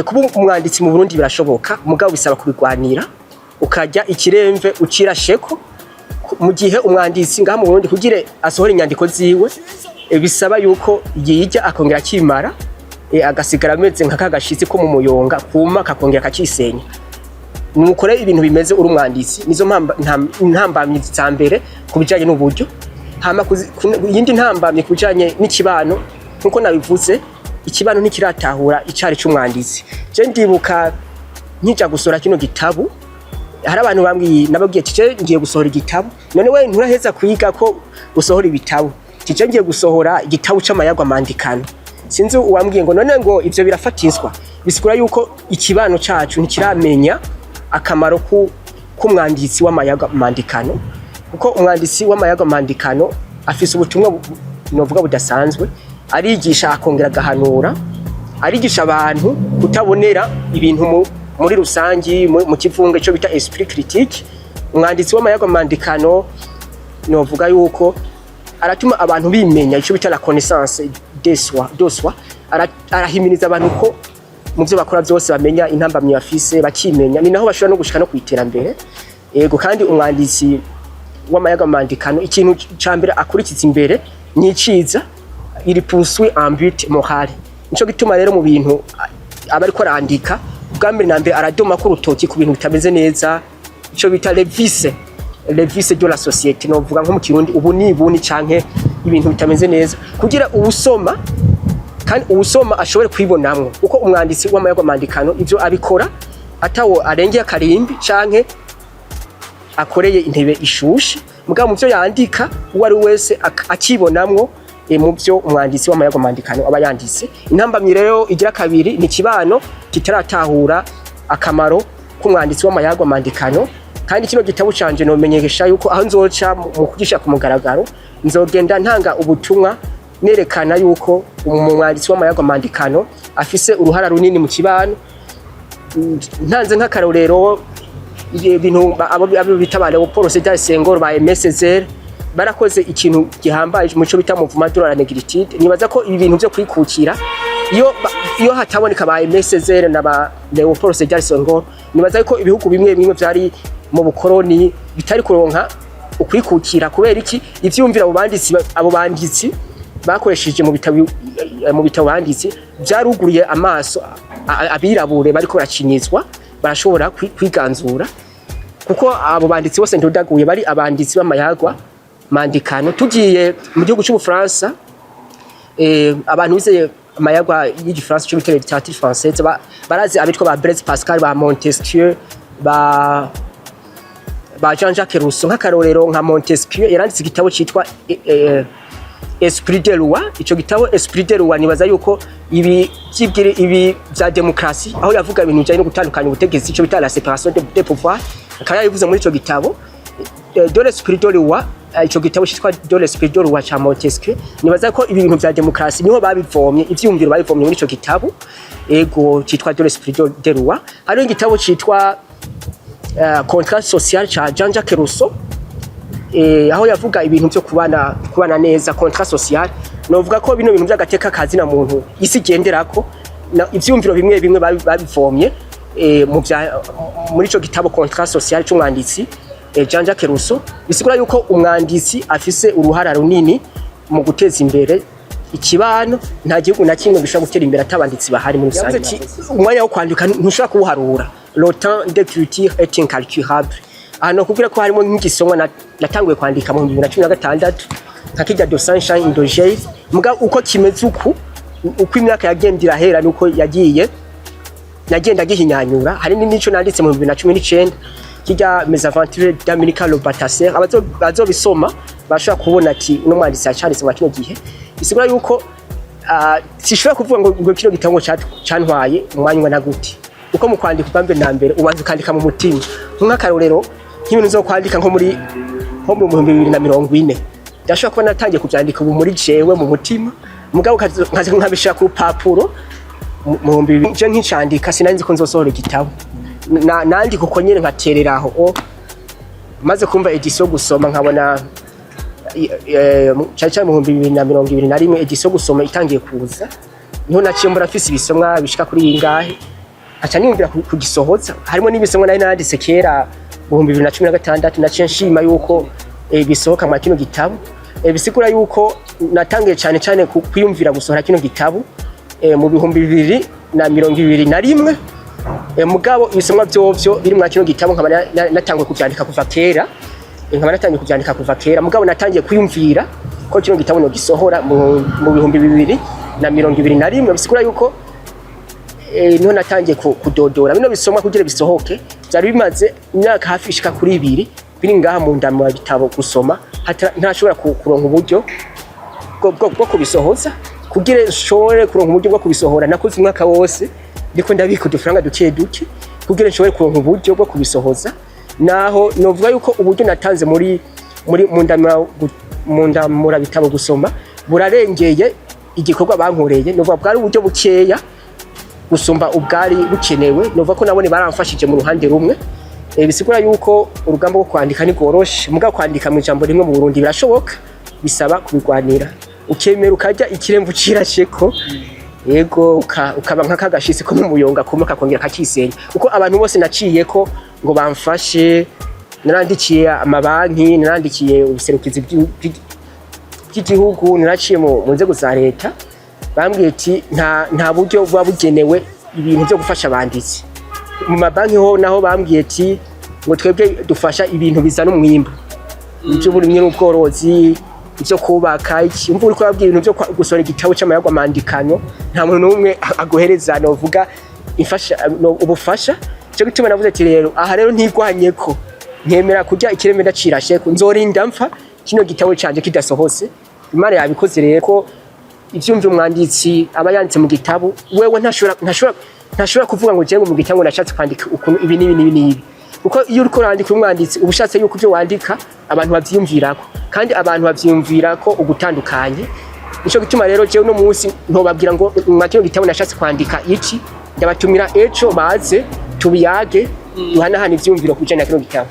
Kuba umwanditsi mu Burundi birashoboka, mugabo bisaba kubigwanira, ukajya ikiremve ucirasheko. Mu gihe umwanditsi ngaha mu Burundi kugira asohore inyandiko ziwe, bisaba yuko yijya akongera akimara, agasigara ameze nka kagashitsi ko mu muyonga kuma kakongera kakisenya. Nukore ibintu bimeze uri umwanditsi, nizo ntambamyi za mbere ku bijanye n'uburyo. Hama iyindi ntambamyi ku bijanye n'ikibano, nkuko nabivuze, ikibano ntikiratahura icari c'umwanditsi. Je ndibuka nkija gusohora kino gitabu, hari abantu bambwiye, nababwiye ati: "Je ngiye gusohora igitabo." "None we nturaheza kwiga ko usohora ibitabo?" "Je ngiye gusohora igitabo c'amayagwa mandikano." Sinzi uwambwiye ngo: "None ngo ivyo birafatiswa?" Bisigura yuko ikibano cacu ntikiramenya akamaro k'umwanditsi w'amayaga mandikano, kuko umwanditsi w'amayaga mandikano afise ubutumwa novuga budasanzwe. Arigisha akongera agahanura, arigisha abantu kutabonera ibintu muri rusangi, mu kivunga, ico bita esprit critique. Umwanditsi w'amayaga mandikano novuga yuko aratuma abantu bimenya, ico bita la connaissance de soi, de soi. Arahimiriza abantu ko mu byo bakora byose bamenya intambamyi bafise, bakimenya, ni naho bashobora no gushika no kwiterambere. Yego, kandi umwanditsi w'amayaga mandikano ikintu ca mbere akurikiza imbere ni iciza, il poursuit un but moral. Nico gituma rero mu bintu aba ariko arandika, ubwa mbere na mbere aradoma ko urutoki ku bintu bitameze neza, ico bita les vices, les vices de la société, novuga nko mu Kirundi ubu ni ibuni canke ibintu bitameze neza, kugira uwusoma, kandi uwusoma ashobore kwibonamwo, kuko umwanditsi w'amayaga mandikano ivyo abikora atawo arengeye akarimbi canke akoreye intebe ishushe, mugabo mu byo yandika uwo ari wese akibonamwo mu byo umwanditsi w'amayaga mandikano aba yanditse. Intambamyi rero igira kabiri ni ikibano kitaratahura akamaro k'umwanditsi w'amayaga mandikano. Kandi kino gitabo canje nomenyesha yuko aho nzoca mu kugisha ku mugaragaro, nzogenda ntanga ubutumwa nerekana yuko umwanditsi w'amayaga mandikano afise uruhara runini mu kibano. Ntanze nk'akarorero, ibintu abo bita ba Leopold Sédar Senghor, ba Aimé Césaire barakoze ikintu gihambaye mu cyo bita mouvement de la négritude. Nibaza ko ibi bintu byo kwikukira, iyo hataboneka ba Aimé Césaire na ba Leopold Sédar Senghor, nibaza ko ibihugu bimwe bimwe vyari mu bukoroni bitari kuronka ukwikukira. Kubera iki? Ivyumvira abo banditsi bakoresheje mu bitabo banditse byaruguriye amaso abirabure bariko baracinyizwa, barashobora kwiganzura, kuko abo banditsi bose ndodaguye bari abanditsi b'amayagwa mandikano. Tugiye mu gihugu cy'Ubufaransa, abantu bize amayagwa y'Igifaransa, cyo bita littérature française, barazi abitwa ba Blaise Pascal, ba Montesquieu, ba Jean-Jacques Rousseau. Nk'akarorero, nka Montesquieu yaranditse igitabo cyitwa Esprit de loi. Ico gitabo Esprit de loi, nibaza yuko ibi vyibwira ibi vya démocratie, aho yavuga ibintu bijanye no gutandukanya ubutegetsi, ico bita la séparation des pouvoirs, akaba yabivuze muri ico gitabo de l'Esprit de loi. Ico gitabo cyitwa de l'Esprit de loi ca Montesquieu, nibaza ko ibi bintu vya démocratie niho babivomye, ivyumviro babivomye muri ico gitabo, ego, citwa de l'Esprit de loi. Hariho igitabo citwa Contrat social ca Jean-Jacques Rousseau, aho yavuga ibintu byo kubana neza, contrat social. Novuga ko bino bintu by'agateka kazina muntu isi igenderako, ivyumviro bimwe bimwe babivomye muri ico gitabo Contrat social c'umwanditsi Jean-Jacques Rousseau. Bisigura yuko umwanditsi afise uruhara runini mu guteza imbere ikibano. Nta gihugu na kimwe gishobora gutera imbere atabanditsi bahari muri rusange. Ati: "Umwanya wo kwandika ntushobora kuwuharura, le temps d'écriture est incalculable." Aha nokubwira ko harimo nk'igisomwa natanguye kwandika mu 2016, nka kirya de Sunshine in the Jail, muga uko kimeze, uku imyaka yagenda irahera nuko yagiye nagenda gihinyanyura. Hari n'ico nanditse mu 2019, kirya Mésaventures d'Amilcar le Batasseur. Abazobisoma bashobora kubona ati uno mwanditsi yacanditse mu kino gihe. Bisigura yuko sishobora kuvuga ngo kino gitabo ngo cantwaye umwanya ungana gute, uko mu kwandika ubwa mbere na mbere ubanza ukandika mu mutima. Nk'akarorero, nk'ibintu zo kwandika nko mu 2040, ndashobora kuba natangiye kuvyandika ubu muri jewe mu mutima, mugabo nkabishira ku rupapuro mu 2000. Je nkicandika sinari nzi ko nzosohora igitabo. Nandika uko nyene nkatereraho. O maze kumva édition gusoma, nkabona cyane cyane mu 2021 édition gusoma itangiye kuza, niho naciye mbona mfise ibisomwa bishika kuri bingahe. Nkaca niyumvira kugisohoza. Harimo n'ibisomwa nari nanditse kera mu 2016, naciye nshima yuko bisohoka mwa kino gitabo. Bisigura yuko natangiye cyane cyane kwiyumvira gusohora kino gitabo mu 2021. Mugabo ibisomwa vyovyo biri mwa kino gitabo nkaba natanguye kuvyandika kuva kera. Nkaba natangiye kuvyandika kuva kera, mugabo natangiye kwiyumvira ko kino gitabo no gisohora mu 2021. Bisigura yuko niho natangiye kudodora bino bisomwa kugira bisohoke. Byari bimaze imyaka hafi ishika kuri 2 biri ngaha mu ndamura bitabo gusoma, ntashobora kuronka uburyo bwo kubisohoza. Kugira nshobore kuronka uburyo bwo kubisohora, nakoze umwaka wose ndiko ndabika udufaranga duke duke kugira nshobore kuronka uburyo bwo kubisohoza. Naho novuga yuko uburyo natanze muri mu ndamura bitabo gusoma burarengeye igikorwa bankoreye. Novuga bwari uburyo bukeya gusumba ubwari bukenewe. Novuga ko nabone baramfashije mu ruhande rumwe. Bisigura yuko urugamba rwo kwandika ni rworoshe, mugabo kwandika mu ijambo rimwe, mu Burundi birashoboka, bisaba kubigwanira, ukemera ukarya ikiremvu cirasheko, yego, ukaba nk'akagashitsi ko mu muyonga kuma kakongera kakisenya. Kuko abantu bose naciyeko ngo bamfashe, narandikiye amabanki, narandikiye ubuserukizi bw'igihugu, naraciye mu nzego za leta, bambwiye ati nta buryo buba bugenewe ibintu byo gufasha abanditsi. Mu mabanki ho naho bambwiye ati ngo twebwe dufasha ibintu bizana umwimbu, iby'uburimyi n'ubworozi, ibyo kubaka iki. Umva, uriko urabwira ibintu byo gusohora igitabo c'amayagwa mandikano, nta muntu n'umwe aguhereza novuga imfasha no, ubufasha. Cyo gituma navuze ati rero aha rero ntigwanyeko, nkemera kurya ikiremve ndacirasheko, nzorinda mpfa kino gitabo canje kidasohose. Imana yabikoze rero ko ivyumviro umwanditsi aba yanditse mu gitabo, wewe ntashobora kuvuga ngo jewe mu gitabo nashatse kwandika ukuntu ibi n'ibi n'ibi n'ibi, kuko iyo uriko urandika umwanditsi uba ushatse yuko ivyo wandika abantu bavyiyumvirako, kandi abantu bavyiyumvirako ugutandukanye. Nico gituma rero jewe uno munsi ntobabwira ngo mwa kino gitabo nashatse kwandika iki. Ndabatumira ejo baze tubiyage, duhanahana ivyiyumviro ku bijanye na kino gitabo.